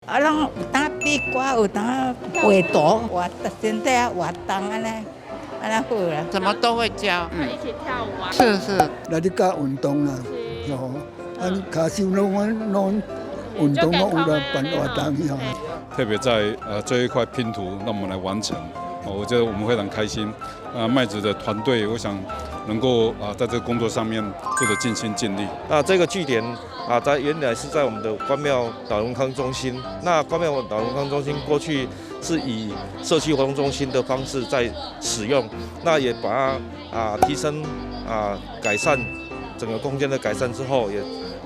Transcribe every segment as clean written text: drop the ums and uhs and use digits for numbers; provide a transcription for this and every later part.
啊，攏有當比歌，有當畫圖、畫身體啊，活動按呢，按呢好啦。什麼都會教，一起跳舞啊。是是。來咧教運動啦，哦，啊，跤手攏攏運動攏有來辦活動去吼。特別在這一塊拼圖，讓我們來完成，我覺得我們非常開心。啊，麥子的團隊，我想能夠啊，在這個工作上面做得盡心盡力。那這個據點啊，在原來是在我們的關廟老人康中心。那關廟老人康中心過去是以社區活動中心的方式在使用，那也把它啊提升啊改善整個空間的改善之後，也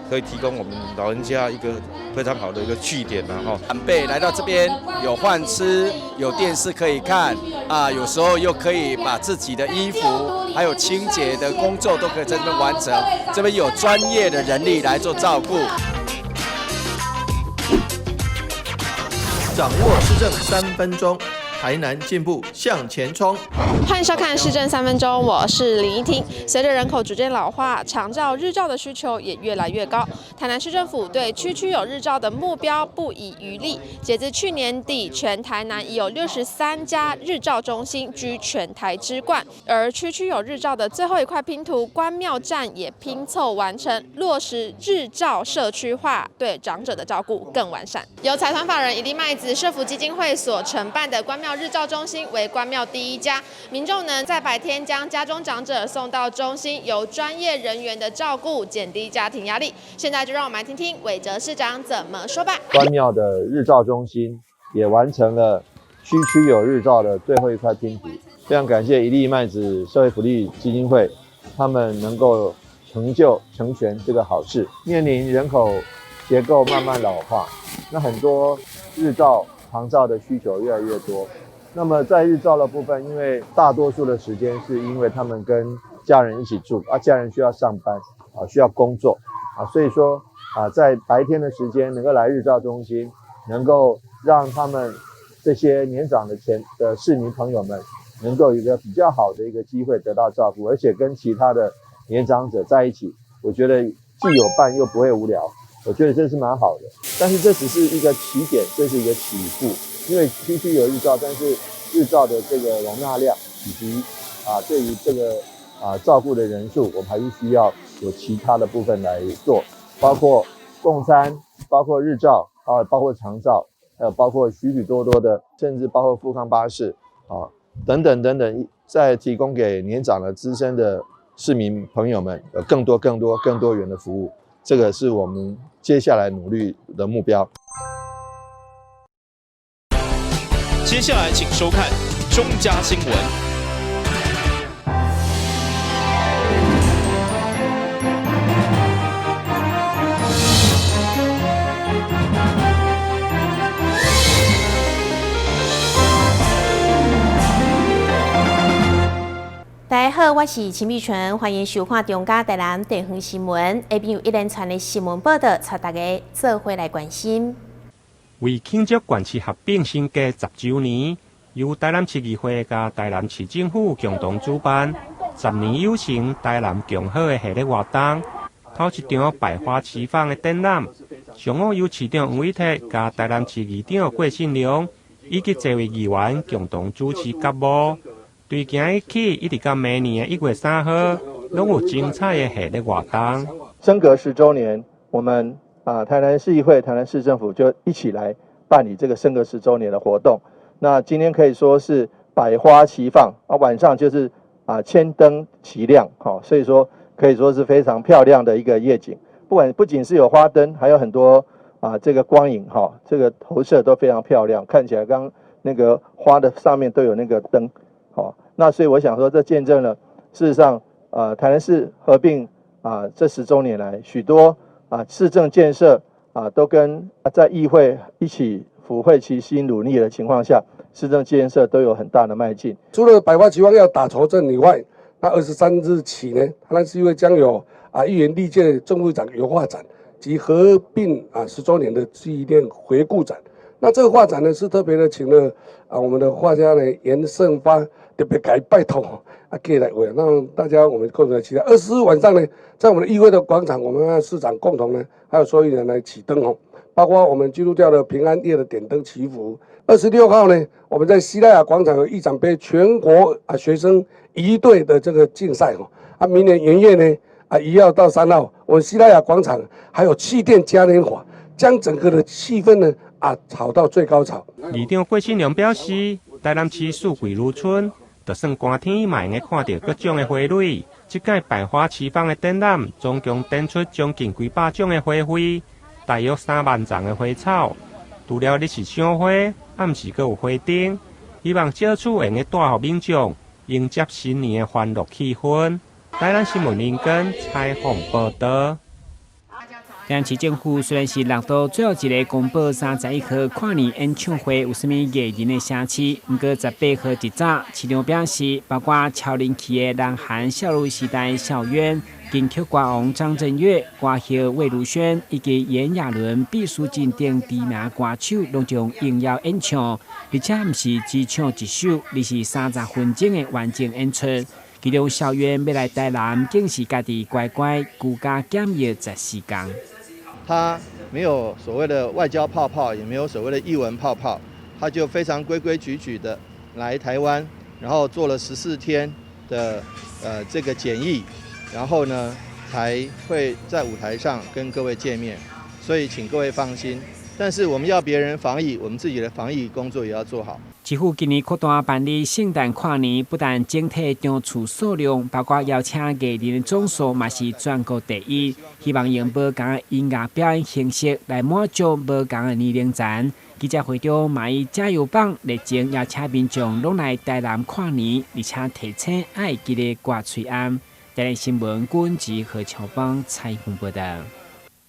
可以提供我們老人家一個非常好的一個據點啦，哈。長輩來到這邊有飯吃，有電視可以看，啊，有時候又可以把自己的衣服，還有清潔的工作都可以在這邊完成。這邊有專業的人力來做照顧。掌握市政3分鐘，台南進步向前衝。歡迎收看市政三分鐘，我是林依婷。隨着人口逐漸老化，長照、日照的需求也越來越高。台南市政府對區區有日照的目標不遺餘力。截至去年底，全台南已有63家日照中心，居全台之冠。而區區有日照的最後一塊拼圖關廟站也拼湊完成，落實日照社區化，對長者的照顧更完善。由財團法人一粒麥子社福基金會所承辦的關廟日照中心為關廟第一家，民眾能在白天將家中長者送到中心，由專業人員的照顧，減低家庭壓力。現在就讓我們來聽聽韋哲市長怎麼說吧。關廟的日照中心也完成了區區有日照的最後一塊拼圖，非常感謝一粒麥子社會福利基金會，他們能夠成就成全這個好事。面臨人口結構慢慢老化，那很多日照長照的需求越來越多。那麼在日照的部分，因為大多數的時間是因為他們跟家人一起住，啊，家人需要上班，啊，需要工作，啊，所以說啊，在白天的時間能夠來日照中心，能夠讓他們這些年長的前的市民朋友們，能夠有一個比較好的一個機會得到照顧，而且跟其他的年長者在一起，我覺得既有伴又不會無聊，我覺得這是蠻好的。但是這只是一個起點，這是一個起步。因為區區有日照，但是日照的這個容納量以及啊，對於這個啊照顧的人數，我們還是需要有其他的部分來做，包括共餐，包括日照啊，包括長照，還有包括許許多多的，甚至包括富康巴士啊等等等等，再提供給年長的資深的市民朋友們有更多更多更多元的服務，這個是我們接下來努力的目標。接下來，請收看中嘉新聞。大家好，我是秦美純，歡迎收看中嘉台南地方新聞。下面有一連串的新聞報道，帶大家做伙來關心。為慶祝縣市合併升格10週年，由台南市議會佮台南市政府共同主辦十年有成台南共好的系列活動。頭一場百花齊放的展覽，上午由市長黃偉哲佮台南市議長郭信良以及這位議員共同主持揭幕。對今日起一直到明年的1月3號，攏有精彩的系列活動。升格10週年，我們啊，台南市議會、台南市政府就一起來辦理這個升格10週年的活動。那今天可以說是百花齊放啊，晚上就是啊千燈齊亮，好，所以說可以說是非常漂亮的一個夜景。不管不僅是有花燈，還有很多啊這個光影哈，這個投射都非常漂亮，看起來剛那個花的上面都有那個燈，好，那所以我想說，這見證了事實上，台南市合併啊這10週年來許多啊，市政建設啊，都跟在議會一起撫會齊心努力的情況下，市政建設都有很大的邁進。除了百花齊放要打頭陣以外，那23日起呢，台南市議會將有啊議員歷屆正副長油畫展及合併啊10週年的紀念回顧展。那這個畫展呢，是特別的請了啊我們的畫家呢嚴勝發特別共拜託啊過來畫，讓大家我們共同來期待。24日晚上呢，在我們的議會的廣場，我們和市長共同呢，還有所有人來啟燈哦，包括我們基督教的平安夜的點燈祈福。26號呢，我們在西拉雅廣場有議長盃全國啊學生儀隊的這個競賽哦。啊，明年元月呢，啊1號到3號，我們西拉雅廣場還有氣墊嘉年華，將整個的氣氛呢啊炒到最高潮。議長郭新良表示，台南市四季如春，就算寒天嘛會看著各種的花蕊。這屆百花齊放的展覽，總共展出將近幾百種的花卉，大約3萬叢的花草。除了你是賞花，暗時閣有花燈，希望藉此會用帶予民眾迎接新年的歡樂氣氛。台南新聞林根採訪報導。台南市政府雖然是六都最後一个公布31號跨年演唱會有啥物藝人的城市，毋過18號一早，市長表示，包括超人氣的南韓少女時代孝淵、金曲歌王張震岳、歌后魏如萱以及炎亞綸、畢書盡等知名歌手，攏將應邀演唱，而且毋是只唱一首，而是30分鐘的完整演出。其中孝淵欲來台南，更是家己乖乖居家檢疫14天。他沒有所謂的外交泡泡，也沒有所謂的藝文泡泡，他就非常規規矩矩的來台灣，然後做了14天的這個檢疫，然後呢才會在舞台上跟各位見面，所以請各位放心。但是我們要別人防疫，我們自己的防疫工作也要做好。市府今年擴大辦理聖誕跨年，不但整體場次數量，包括邀請藝人的總數，嘛是全國第一。希望用無仝的音樂表演形式來滿足無仝的年齡層。記者會中嘛以加油棒熱情邀請民眾攏來台南跨年，而且提醒愛記得掛喙罨。台南新聞郭志何秋芳採訪報導。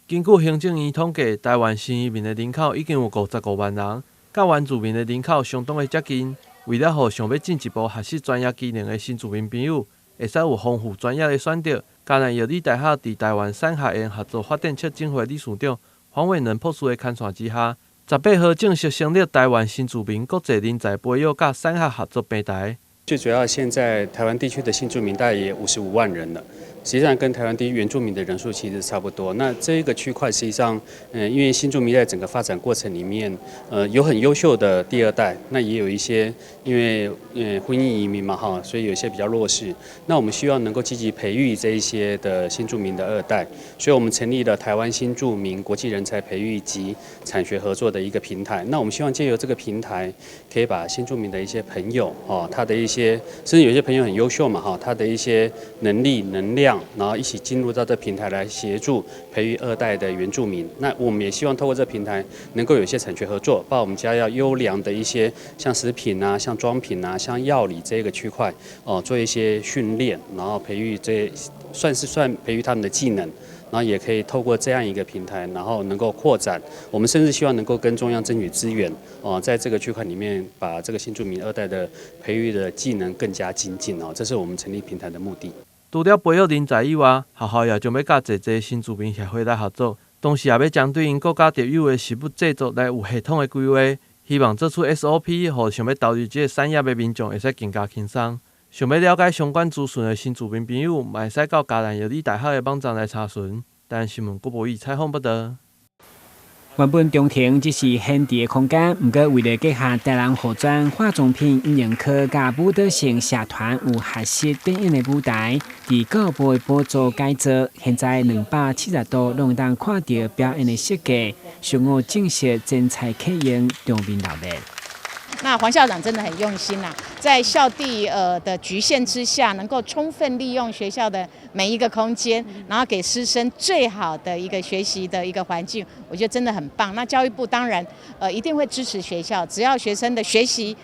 根據行政院統計，台灣新移民的人口已經有55萬人，佮原住民的人口相當的接近。為了予想欲進一步學習專業技能的新住民朋友，會使有豐富專業的選擇，嘉南藥理大學佇台灣產學研合作發展促進會理事長黃偉能博士的牽線之下，18號正式成立台灣新住民國際人才培育佮產學合作平台。最主要，現在台灣地區的新住民大概也55萬人了。實際上跟台灣地區原住民的人數其實差不多。那這一個區塊實際上，因為新住民在整個發展過程裡面，有很優秀的第二代，那也有一些因為婚姻移民嘛哈，所以有些比較弱勢。那我們希望能夠積極培育這一些的新住民的二代，所以我們成立了台灣新住民國際人才培育及產學合作的一個平台。那我們希望借由這個平台，可以把新住民的一些朋友，哦，他的一些甚至有些朋友很優秀嘛哈，他的一些能力能量。然後一起進入到這平台來協助培育二代的原住民。那我們也希望透過這平台能夠有一些產學合作，把我們家要優良的一些像食品啊、像妝品啊、像藥理這個區塊哦，做一些訓練，然後培育這算是算培育他們的技能，然後也可以透過這樣一個平台，然後能夠擴展。我們甚至希望能夠跟中央爭取資源哦，在這個區塊裡面把這個新住民二代的培育的技能更加精進哦，這是我們成立平台的目的。除了培育人才以外，學校也將欲佮濟濟新住民協會來合作，同時也欲針對𪜶國家特有的食物製作來有系統的規劃，希望做出 SOP，予想欲投入這个產業的民眾會使更加輕鬆。想欲了解相關資訊的新住民朋友，嘛會使到嘉南藥理大學的網站來查詢。台南新聞郭博宇採訪報導。原本中庭只是閒置的空間，毋過為了結合台南護專化妝品影音科佮舞蹈性社團有學習表演的舞台，佇教育部的補助改造，現在270度攏會當看著表演的設計，上午正式剪彩啟用，場面熱烈。那黃校長真的很用心呐，在校地的局限之下，能夠充分利用學校的每一個空間，然後給師生最好的一個學習的一個環境，我覺得真的很棒。那教育部當然一定會支持學校，只要學生的學習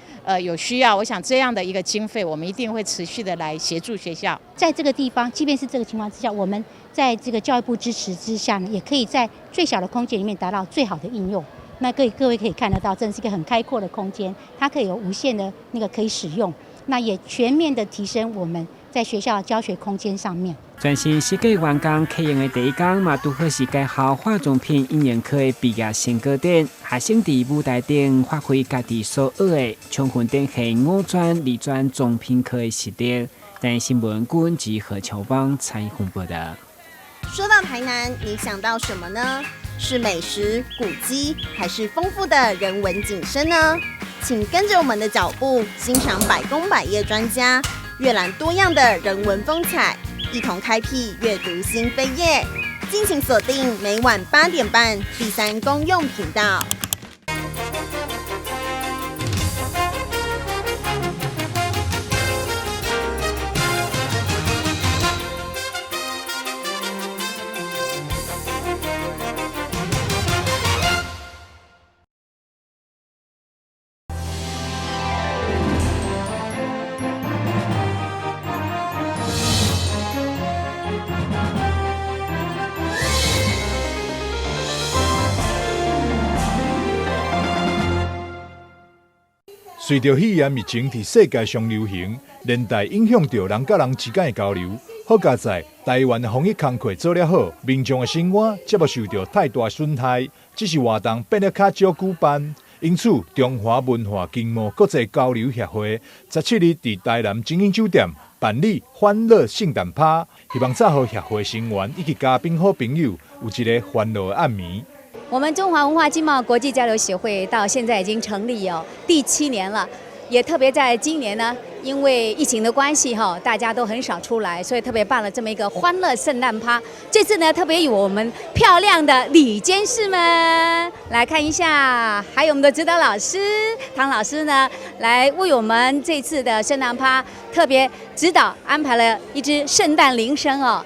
有需要，我想這樣的一個經費，我們一定會持續的來協助學校。在這個地方，即便是這個情況之下，我們在這個教育部支持之下呢，也可以在最小的空間裡面達到最好的應用。那各位可以看得到，這是一個很開闊的空間，它可以有無限的那個可以使用，那也全面的提升我們在學校教學空間上面。全新設計完工啟用的第一工，嘛拄好是該校化妝品影音科的畢業成果展，學生佇舞台頂發揮家己所學的，充分展現五專、二專妝品科的實力。台南新聞郭文吉何秋芳採訪報導。說到台南，你想到什麼呢？是美食、古迹，还是丰富的人文景深呢？请跟着我们的脚步，欣赏百工百业专家，阅览多样的人文风采，一同开辟阅读新扉页。敬请锁定每晚8点半第三公用频道。隨著肺炎疫情佇世界上流行，連帶影響著人佮人之間的交流。好佳哉台灣的防疫工課做了好，民眾的生活才無受著太大損害，只是活動變得較少舉辦。因此，中華文化經貿國際交流協會17日佇台南精英酒店辦理歡樂聖誕趴，希望載予協會成員以及嘉賓好朋友有一个歡樂的暗暝。我們中華文化經貿國際交流協會到現在已經成立有第7年了，也特別在今年呢，因為疫情的關係哈，大家都很少出來，所以特別辦了這麼一個歡樂聖誕趴。這次呢，特別有我們漂亮的理監事們來看一下，還有我們的指導老師唐老師呢，來為我們這次的聖誕趴特別指導安排了一支聖誕鈴聲哦，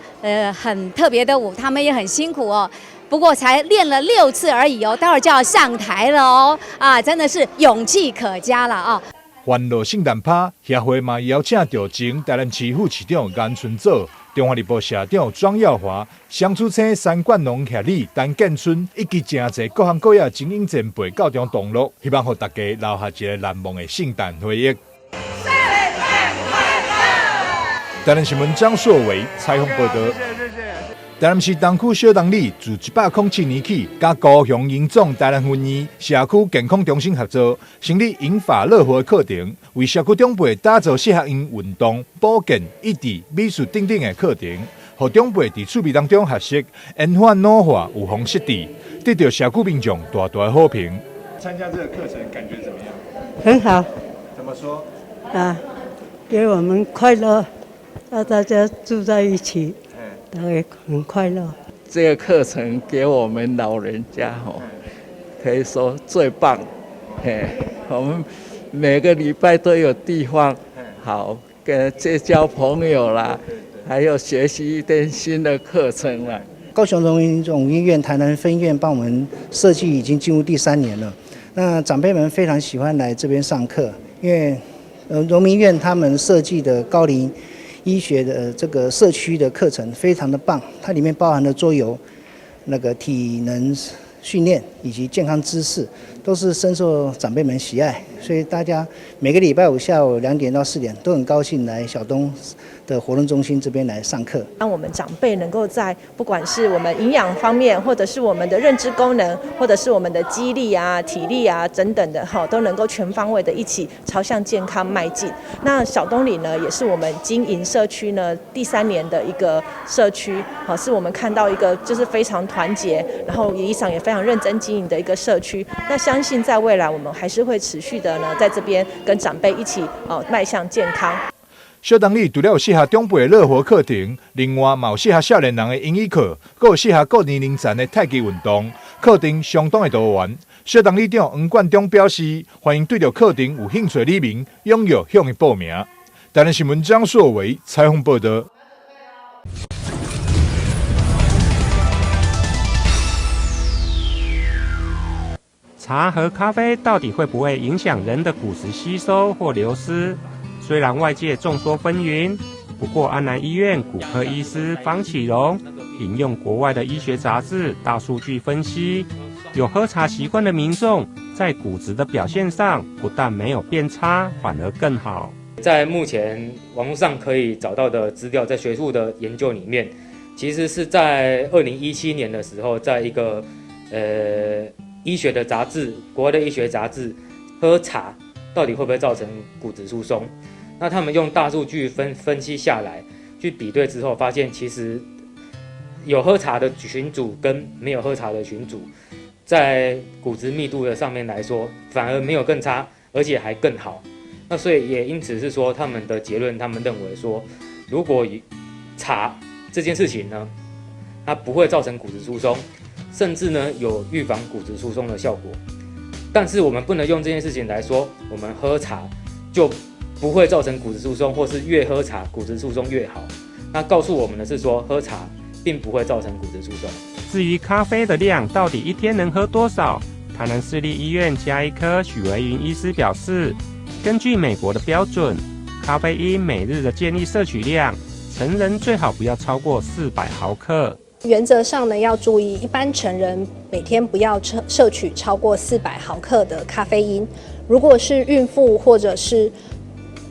很特別的舞，他們也很辛苦哦。不過才練了6次而已哦，待會兒就要上台了哦，啊，真的是勇氣可嘉了啊！歡樂聖誕趴協會嘛邀請到前台南市副市長顏春祖、中華日報社長莊耀華、鄉主青三冠龍協理陳建春以及誠濟各行各業精英前輩到場同樂，希望予大家留下一個難忘的聖誕回憶。聖誕快樂！台南新聞張碩偉採訪報導。台南市東區小東里自107年起，佮高雄榮總台南分院社區健康中心合作，成立銀髮樂活課程，為社區長輩打造適合𪜶運動、保健、醫治、美術等等的課程，予長輩佇趣味當中學習，延緩老化、預防失智，得到社區民眾大大的好評。參加這個課程感覺怎麼樣？很好。怎麼說？啊，給我們快樂，讓大家住在一起。對，很快樂。這個課程給我們老人家吼，可以說最棒。嘿，我們每個禮拜都有地方好跟結交朋友啦，還有學習一點新的課程啦。高雄榮民總醫院台南分院幫我們設計已經進入第3年了。那長輩們非常喜歡來這邊上課，因為榮民院他們設計的高齡醫學的這個社區的課程非常的棒，它裡面包含了桌遊、那個體能訓練以及健康知識，都是深受長輩們喜愛。所以大家每個禮拜五下午2點到4點都很高興來小東的活動中心這邊來上課。讓我們長輩能夠在不管是我們營養方面，或者是我們的認知功能，或者是我們的肌力啊、體力啊等等的哈，都能夠全方位的一起朝向健康邁進。那小東里呢，也是我們經營社區呢第3年的一個社區，好，是我們看到一個就是非常團結，然後里長也非常認真經營的一個社區。那相信在未來，我們還是會持續的呢，在這邊跟長輩一起哦邁向健康。小東里除了有適合長輩的樂活課程，另外嘛有適合少年人的英語課，閣有適合各年齡層的太極運動課程，相當的多元。小東里長黃冠中表示，歡迎對著課程有興趣的里民踴躍向伊報名。台南新聞張碩偉採訪報導。茶和咖啡到底會不會影響人的骨質吸收或流失？雖然外界眾說紛紜，不過安南醫院骨科醫師方啟榮引用國外的醫學雜誌大數據分析，有喝茶習慣的民眾在骨質的表現上不但沒有變差，反而更好。在目前網絡上可以找到的資料，在學術的研究裡面，其實是在2017年的時候，在一個醫學的雜誌，國外的醫學雜誌，喝茶到底會不會造成骨質疏鬆？那他們用大數據分析下來，去比對之後，發現其實有喝茶的群组跟没有喝茶的群组，在骨质密度的上面来说，反而没有更差，而且还更好。那所以也因此是说，他们的结论，他们认为说，如果茶这件事情呢，它不会造成骨质疏松，甚至呢有预防骨质疏松的效果。但是我们不能用这件事情来说，我们喝茶就不会造成骨质疏松，或是越喝茶骨质疏松越好。那告诉我们的是说，喝茶并不会造成骨质疏松。至于咖啡的量到底一天能喝多少，台南市立医院家医科许维云医师表示，根据美国的标准，咖啡因每日的建议摄取量，成人最好不要超过400毫克。原则上呢，要注意，一般成人每天不要摄取超过400毫克的咖啡因。如果是孕妇或者是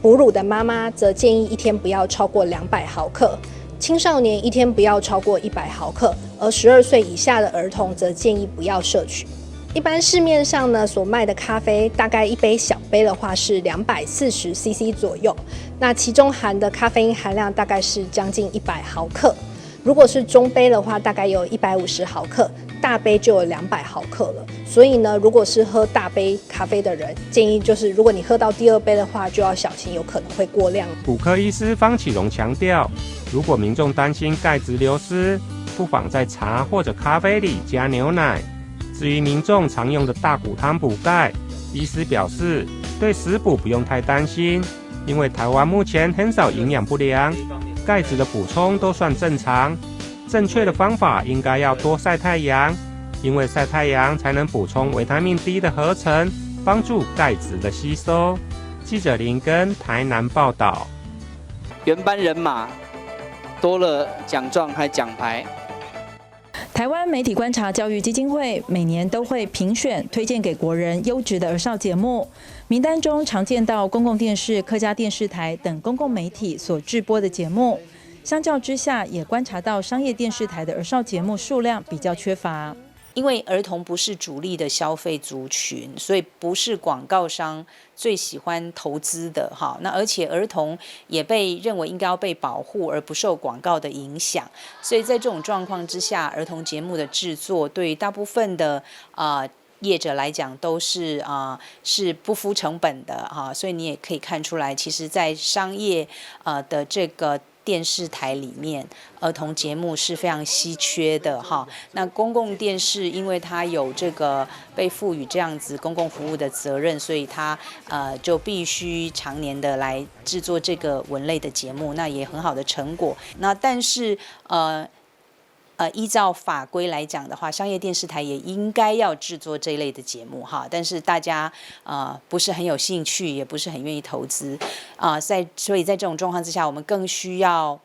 哺乳的妈妈，则建议一天不要超过200毫克。青少年一天不要超过100毫克，而12岁以下的儿童则建议不要摄取。一般市面上呢所卖的咖啡，大概一杯小杯的话是240 CC 左右，那其中含的咖啡因含量大概是将近100毫克。如果是中杯的话，大概有150毫克，大杯就有200毫克了。所以呢，如果是喝大杯咖啡的人，建议就是如果你喝到第二杯的话，就要小心，有可能会过量。骨科医师方启荣强调，如果民众担心钙质流失，不妨在茶或者咖啡里加牛奶。至于民众常用的大骨汤补钙，医师表示，对食补不用太担心，因为台湾目前很少营养不良，钙质的补充都算正常。正确的方法应该要多晒太阳，因为晒太阳才能补充维他命 D 的合成，帮助钙质的吸收。记者林根台南报道。原班人马多了奖状还奖牌。台湾媒体观察教育基金会每年都会评选推荐给国人优质的儿少节目，名单中常见到公共电视、客家电视台等公共媒体所制播的节目。相较之下，也观察到商业电视台的儿少节目数量比较缺乏。因为儿童不是主力的消费族群，所以不是广告商最喜欢投资的哈。那而且儿童也被认为应该要被保护，而不受广告的影响。所以在这种状况之下，儿童节目的制作对大部分的业者来讲都是不敷成本的哈。所以你也可以看出来，其实，在商业的这个电视台里面，儿童节目是非常稀缺的哈。那公共电视因为它有这个被赋予这样子公共服务的责任，所以它就必须常年的来制作这个文类的节目，那也很好的成果。那但是依照法规来讲的话，商业电视台也应该要制作这一类的节目哈，但是大家不是很有兴趣，也不是很愿意投资啊，所以在这种状况之下，我们更需要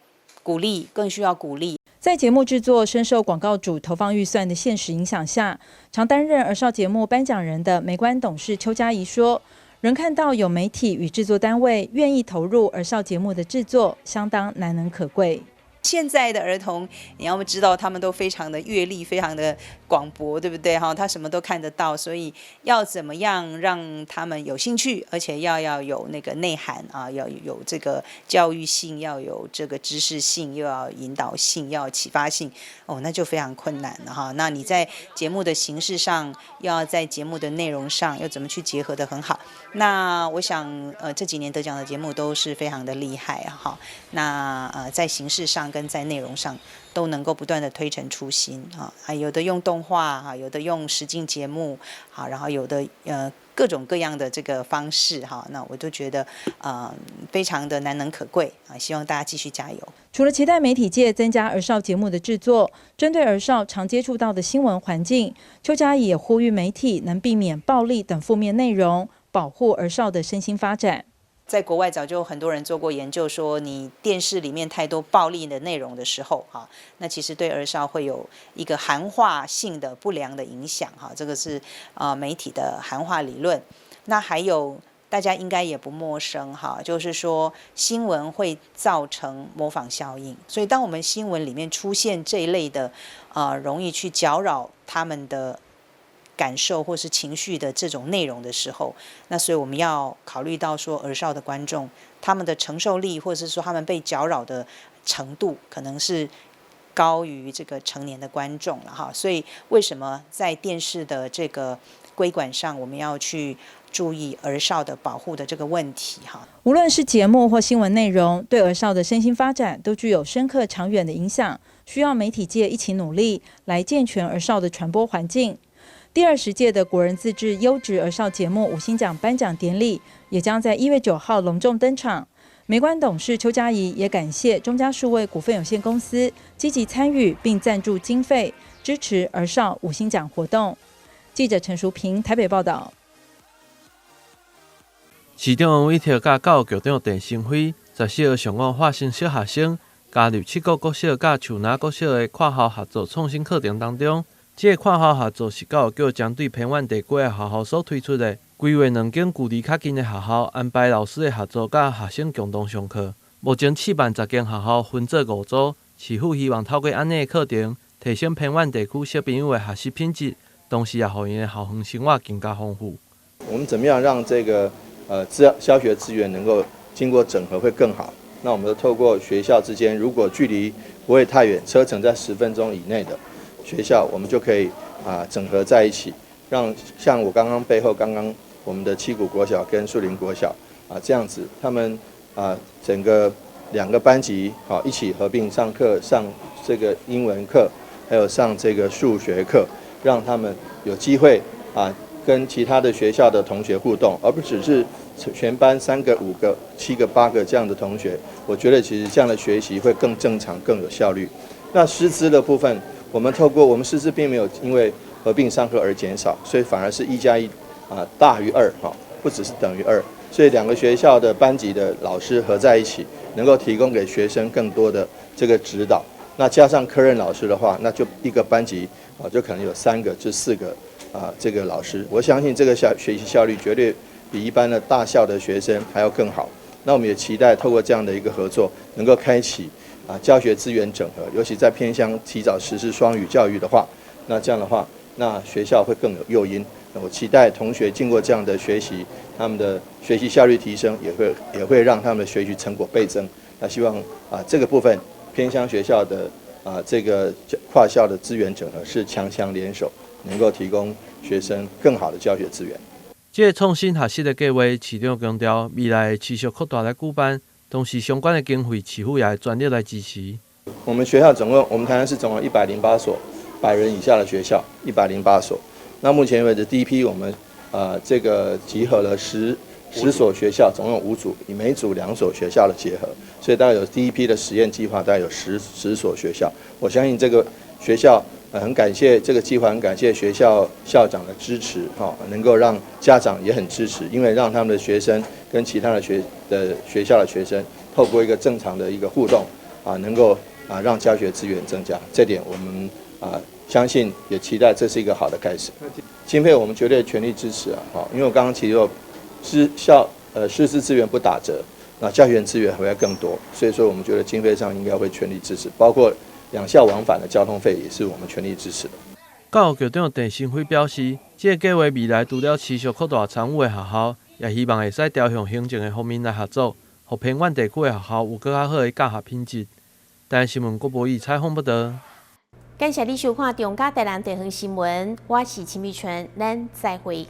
鼓励，更需要鼓励。在节目制作深受广告主投放预算的现实影响下，常担任儿少节目颁奖人的媒观董事邱佳怡说，仍看到有媒体与制作单位愿意投入儿少节目的制作，相当难能可贵。现在的儿童，你要知道，他们都非常的阅历非常的广博，对不对？哈，他什么都看得到，所以要怎么样让他们有兴趣，而且要有那个内涵啊，要有这个教育性，要有这个知识性，又要引导性，要启发性，哦，那就非常困难了哈。那你在节目的形式上，要在节目的内容上，又怎么去结合得很好？那我想，这几年得奖的节目都是非常的厉害哈。那在形式上跟在内容上都能够不断的推陈出新啊，有的用动画啊，有的用实境节目，好，然后有的各种各样的这个方式哈，那我都觉得非常的难能可贵啊，希望大家继续加油。除了期待媒体界增加儿少节目的制作，针对儿少常接触到的新闻环境，邱佳怡也呼吁媒体能避免暴力等负面内容，保护儿少的身心发展。在国外早就很多人做过研究，说你电视里面太多暴力的内容的时候，哈，那其实对儿少会有一个涵化性的不良的影响，哈，这个是媒体的涵化理论。那还有大家应该也不陌生，哈，就是说新闻会造成模仿效应，所以当我们新闻里面出现这一类的容易去搅扰他们的感受或是情绪的这种内容的时候，那所以我们要考虑到说，儿少的观众他们的承受力，或者是说他们被搅扰的程度，可能是高於這個成年的觀眾了哈。所以為什麼在電視的這個規管上，我們要去注意兒少的保護的這個問題哈。無論是節目或新聞內容，對兒少的身心發展都具有深刻長遠的影響，需要媒體界一起努力來健全兒少的傳播環境。第20屆的國人自製優質兒少節目五星獎頒獎典禮也將在1月9號隆重登場。媒觀董事邱佳怡也感謝中嘉數位股份有限公司積極參與並贊助經費，支持兒少五星獎活動。記者陳淑平台北報道。市長委託佮教育局長鄭成輝，14號上午化身小學生，加入七股國小佮樹林國小的跨校合作創新課程當中。這個跨校合作是教育局針對偏遠地區的學校所推出的，規劃兩間距離較近的學校，安排老師的合作，佮學生共同上課。目前試辦10間學校分做五組，市府希望透過按呢的課程，提升偏遠地區小朋友的學習品質，同時也予𪜶的校園生活更加豐富。我們怎麼樣讓這個教學資源能夠經過整合會更好？那我們就透過學校之間，如果距離不會太遠，車程在10分鐘以內的學校，我們就可以整合在一起，讓像我剛剛背後剛剛我們的七股國小跟樹林國小這樣子，他們整個兩個班級好一起合併上課，上這個英文課，還有上這個數學課，讓他們有機會跟其他的學校的同學互動，而不只是全班三個、五個、七個、八個這樣的同學。我覺得其實這樣的學習會更正常、更有效率。那師資的部分，我們透過我們師資並沒有因為合併上課而減少，所以反而是1加1大於二哈，不只是等於二。所以兩個學校的班級的老師合在一起，能夠提供給學生更多的這個指導。那加上科任老師的話，那就一個班級就可能有三個至四個這個老師。我相信這個學習效率絕對比一般的大校的學生還要更好。那我們也期待透過這樣的一個合作，能夠開啟教學資源整合，尤其在偏鄉提早實施雙語教育的話，那這樣的話，那學校會更有誘因。我期待同學經過這樣的學習，他們的學習效率提升，也會讓他們的學習成果倍增。那希望這個部分偏鄉學校的這個跨校的資源整合是強強聯手，能夠提供學生更好的教學資源。這個創新學習的計劃，市長強調未來會持續擴大來舉辦，同時相關的經費，市府也會全力來支持。我們學校總共，我們台南市總共108所100人以下的學校，一百零八所。那目前為止，第一批我們這個集合了10所學校，總共五組，以每組兩所學校的結合，所以大概有第一批的實驗計劃，大概有十所學校。我相信這個學校很感謝這個計劃，很感謝學校校長的支持，哈，能夠讓家長也很支持，因為讓他們的學生跟其他的學校的學生透過一個正常的一個互動，能夠讓教學資源增加，這點我們相信也期待這是一個好的開始。經費我們絕對全力支持啊！好，因為我剛剛提過，師校師資資源不打折，那教學資源還會更多，所以說我們覺得經費上應該會全力支持，包括兩校往返的交通費也是我們全力支持的。教育局長鄭新輝表示，這個計劃未來除了持續擴大參與的學校，也希望會使朝向行政的方面來合作，予偏遠地區的學校有閣較好的教學品質。台視新聞郭博義採訪報導。感謝你收看中嘉台南地方新聞，我是秦美春，咱再會。